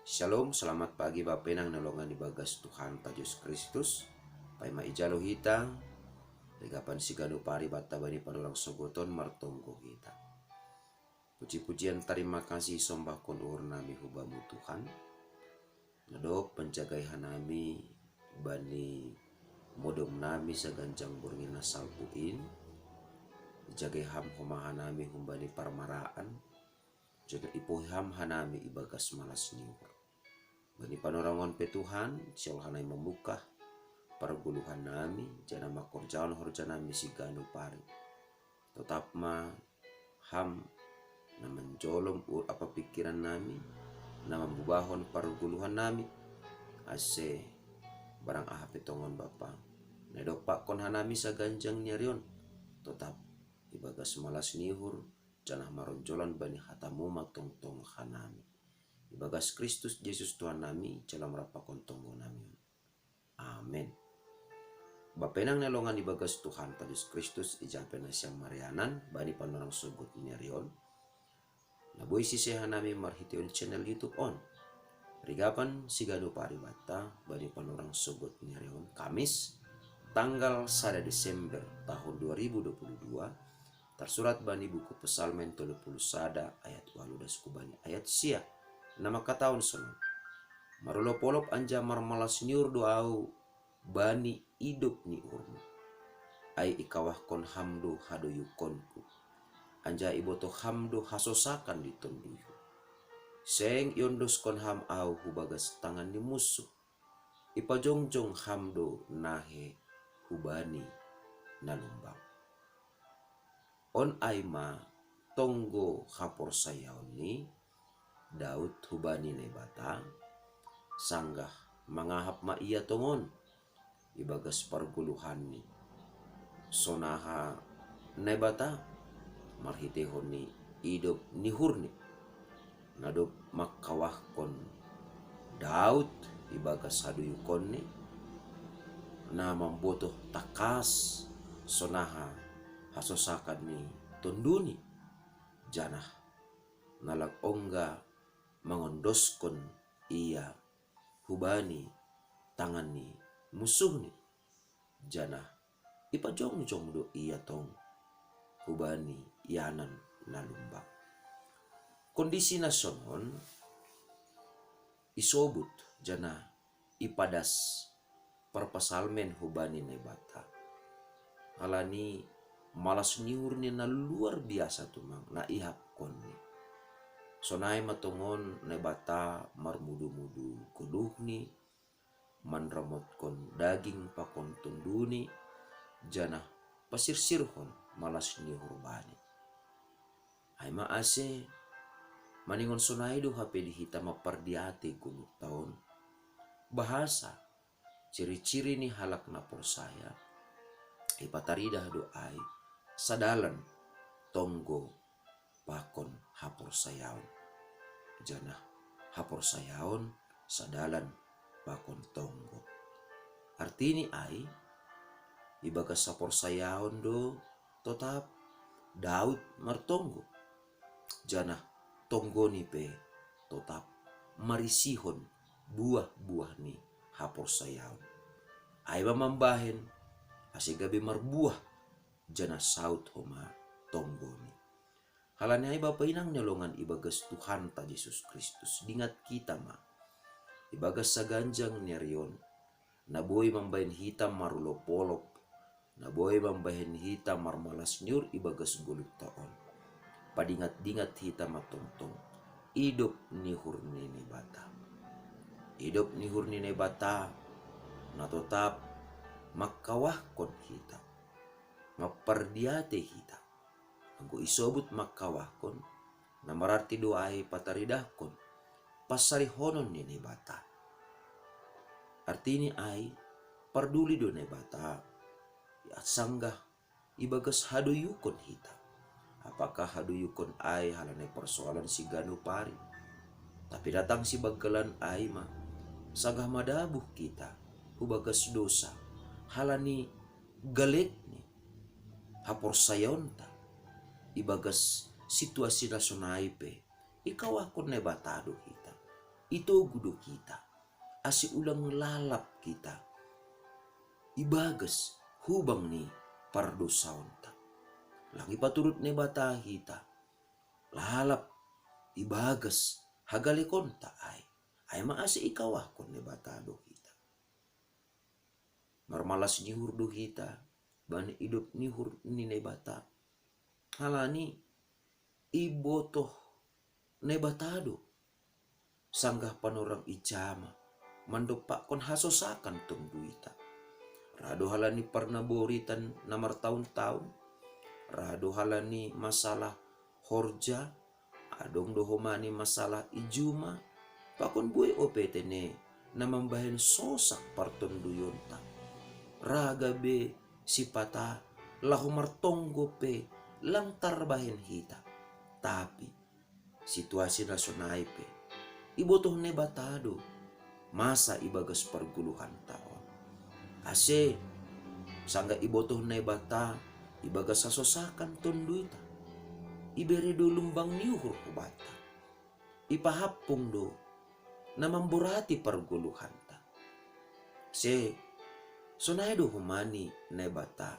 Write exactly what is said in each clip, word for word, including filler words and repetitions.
Shalom, selamat pagi Bapenang nolongan ibagas Tuhan ta Jesus Kristus. Paima ijalo hita, rigapan siganu pari batta bani panorang sogoton martonggo hita. Puji-pujian tarima kasih sombahkon uhur nami hubamu Tuhan. Nadok penjagai hanami bani modom nami saganjang borngin na salpu in. Jagai ham homa hanami humbani parmaraan. Jona ipohi ham hanami ibagas malas ni uhur. Bani panorangon pe Tuhan, siol hanami mambuka pargoluhan nami, jana makorjaon horja nami siganu pari. Totap ma ham na manjolom ur apa pikiran nami, na mambubahon pargoluhan nami, ase barang aha pe tongon Bapa na idompakkon hanami saganjang ni ari on, totap ibagas malas ni uhur, janah maronjolan bani hatamu ma tongtong hanami. Ibagas Kristus Jesus Tuhan nami, jalam rampakon tonggo nami on. Amen. Bapenang na longan ibagas Tuhan ta Jesus Kristus, ija pe nasiam marianan bani panorang sogot ni ari on, na boi sise hanami marhiteion channel YouTube on. Rigapan siganu pari batta bani panorang sogot ni ari on, Kamis, tanggal sada Desember tahun dua ribu dua puluh dua, tarsurat bani buku Psalmen tolu puluh sada ayat walu das hubani ayat sia, na mangkatahon sonon: Marolop-olop anjaha marmalas ni uhur do ahu bani idop ni uhurmu. Ai ikawahkon ham do hadoyukonku, anjaha ibotoh ham do hasosakan di tonduyhu. Seng iondoskon ham ahu hubagas tangan ni munsuh. Ipajongjong ham do nahe hubani na lumbang. On ai ma tonggo haporsayaon ni Daud hubani Naibata, sanggah mangahap ma ia tongon ibagas pargoluhanni, sonaha Naibata marhiteihon ni idop ni uhurni, na dob mangkawahkon Daud ibagas hadoyukonni, na mambotoh tangkas sonaha hasosakan ni tonduni, janah na lang ongga mangondoskon ia hubani tangan ni munsuhni, janah ipajongjong do ia tong hubani ianan na lumbang. Kondisi na sonon isobut janah ipadas parpasalmen hubani Naibata, halani malas ni uhurni na luar biasa tumang na ihapkonni. Sonai ma tongon Naibata marmudu-mudu goluhni, manramotkon daging pakon tonduni, janah pasirsirhon malas ni uhur bani. Ai ma ase maningon sonai do hape di hita mampardiatei goluhta on. Bahasa ciri-ciri ni halak na porsaya ipataridah do ai sadalan tonggo pakon haporsayaon, janah haporsayaon sadalan pakon tonggo. Artini ai, ibagas haporsayaon do totap Daud martonggo, janah tonggoni pe totap marisihon buah-buah ni haporsayaon. Ai ma mambahen ase gabe marbuah, janah saut homa tonggoni. Halani ai Bapa inang ni longan ibagas Tuhanta Jesus Kristus, dingat hita ma ibagas saganjang ni ari on, na boi mambahen hita marolop-olop, na boi mambahen hita marmalas ni uhur ibagas goluhta on. Padingat-dingat hita ma tongtong idop ni uhur ni Naibata. Idop ni uhur ni Naibata na totap mangkawahkon hita, mampardiatei hita. Anggo isobut mangkawahkon, na mararti do ai pataridahkon pansarihonon ni Naibata. Artini ai, parduli do Naibata, sanggah ibagas hadoyukon hita. Apakah hadoyukon ai halani persoalan siganup ari? Tapi datang sibanggalan ai ma, sanggah madabuh hita hubagas dosa, halani galekni haporsayaonta ibagas situasi na sonai pe ikawahkon Naibata do hita. itogu do hita, ase ulang lalap hita ibagas hubang ni pardosaonta. Lang ipaturut Naibata hita, lalap ibagas hagalekonta ai, ai ma ase ikawahkon Naibata do hita. Marmalas ni uhur do hita bani idop ni uhur ni Naibata. Halani ibotoh Naibata do sanggah panorang i jama mandompakkon hasosakan tonduita. Ra do halani parnaboritan na martaun-taun, ra do halani masalah horja, adong do homa ni masalah i juma, pakon buei ope tene na mambahen sosak partonduyonta. Ra gabe sipata laho martonggo pe lang tarbahen hita. Tapi situasi na sonai pe ibotoh Naibata do masa ibagas pargoluhanta on. Ase sanggah ibotoh Naibata ibagas hasosakan tonduita, ibere do lumbang ni uhur hubanta. Ipahampung do na mamborati pargoluhanta. Ase sonai do homa ni Naibata,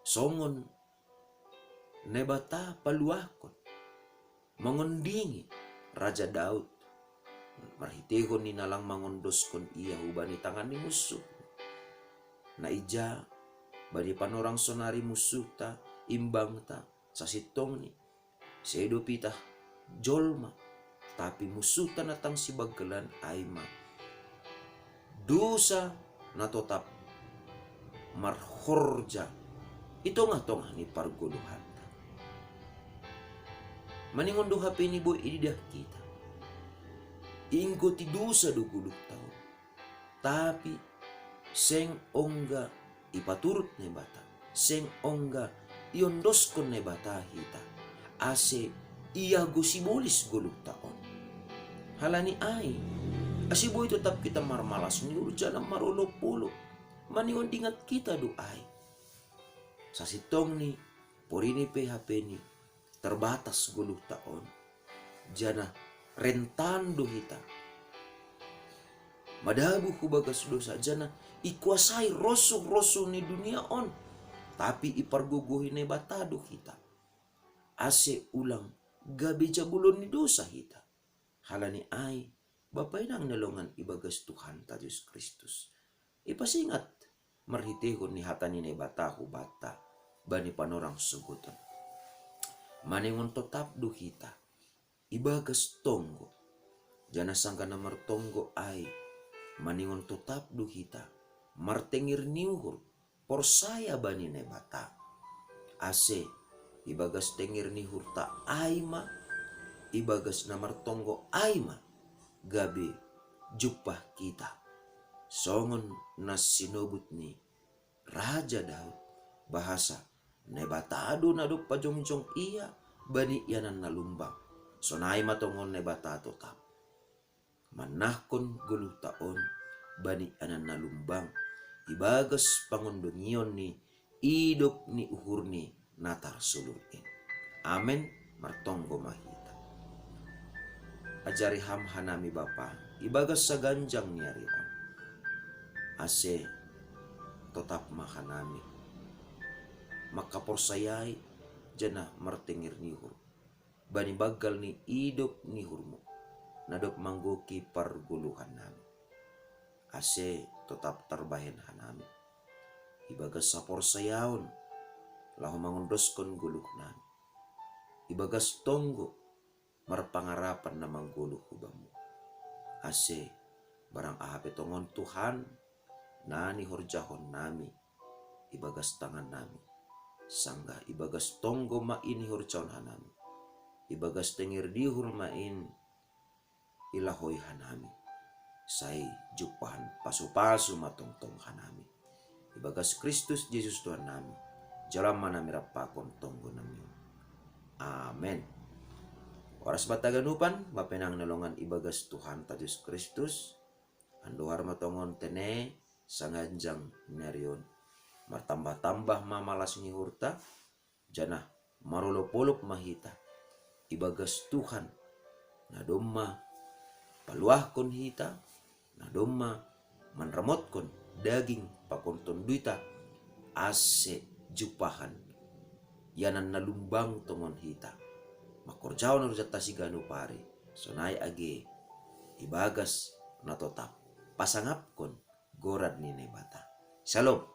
songon Naibata paluahkon, mangondingi Raja Daud marhiteihon ni na lang mangondoskon ia hubani tangan ni munsuh. Na ija bani panorang sonari munsuhta, imbangta, sasintongni sedo pitah jolma, tapi munsuhta na tang sibanggalan ai ma dosa na totap marhorja i tongah-tongah ni pargoluhanta. Maningon do hape ni boi ididah hita, iinggot i dosa do goluhta on. Tapi seng ongga ipaturut Naibata, seng ongga iondoskon Naibata hita, ase ia go sibolis goluhta on. Halani ai, ase boi totap hita marmalas ni uhur jala marolopolop, maningon dingat hita do ai. Sasintongni porini pe hape ni terbatas goluhta on, janah rentan do hita madabuh hu bagas dosa, janah ikuasai rosuh-rosuh ni dunia on. Tapi ipargogohi Naibata do hita, ase ulang gabe jabulon ni dosa hita. Halani ai, Bapa inang na longan ibagas Tuhanta Jesus Kristus, ipasingat marhiteihon ni hata ni Naibata hubanta bani panorang sogoton, maningon totap do hita ibagas tonggo, janah sanggah na martonggo ai, maningon totap do hita martengir ni uhur, porsaya bani Naibata, ase ibagas tengir ni uhurta ai ma, ibagas na martonggo ai ma gabe jumpah hita, songon na sinobut ni Raja Daud, bahasa Naibata do na dob pajongjong ia bani ianan na lumbang. Sonai ma tongon Naibata totap mannahkon goluhta on bani ianan na lumbang, ibagas pangondongion ni idop ni uhurni na tarsulur in. Amen. Martonggo ma hita. Ajari Ham hanami Bapa ibagas saganjang ni ari on, ase totap ma hanami mangkaporsayai janah martengir ni uhur bani banggal ni idop ni uhurMu na dob manggohi pargoluhannami, ase totap tarbahen hanami ibagas haporsayaon laho mangondoskon goluhnami, ibagas tonggo marpangarapan na manggoluh hu Bamu, ase barang aha pe tongon Tuhan na nihorjahonnami ibagas tangannami, sanggah ibagas tonggo ma i nihorjahon hanami, ibagas tengir ni uhur ma i nilahoi hanami, sai jumpahan pasu-pasu ma tongtong hanami. Ibagas Kristus Jesus Tuhannami, jalo ma hanami rap pakon tonggonami on. Amen. Horas banta haganupan, Bapa inang na longan ibagas Tuhanta Jesus Kristus, andohar ma tongon tene saganjang ni ari on, martambah-tambah ma malas ni uhurta, janah marolopolop ma hita ibagas Tuhan na domma paluahkon hita, na domma manramotkon daging pakon tonduyta, ase jumpahan ianan na lumbang tongon hita. Mangkorjahon urujanta siganup ari, sonai age ibagas na totap, pasangapkon goran ni Naibata. Shalom.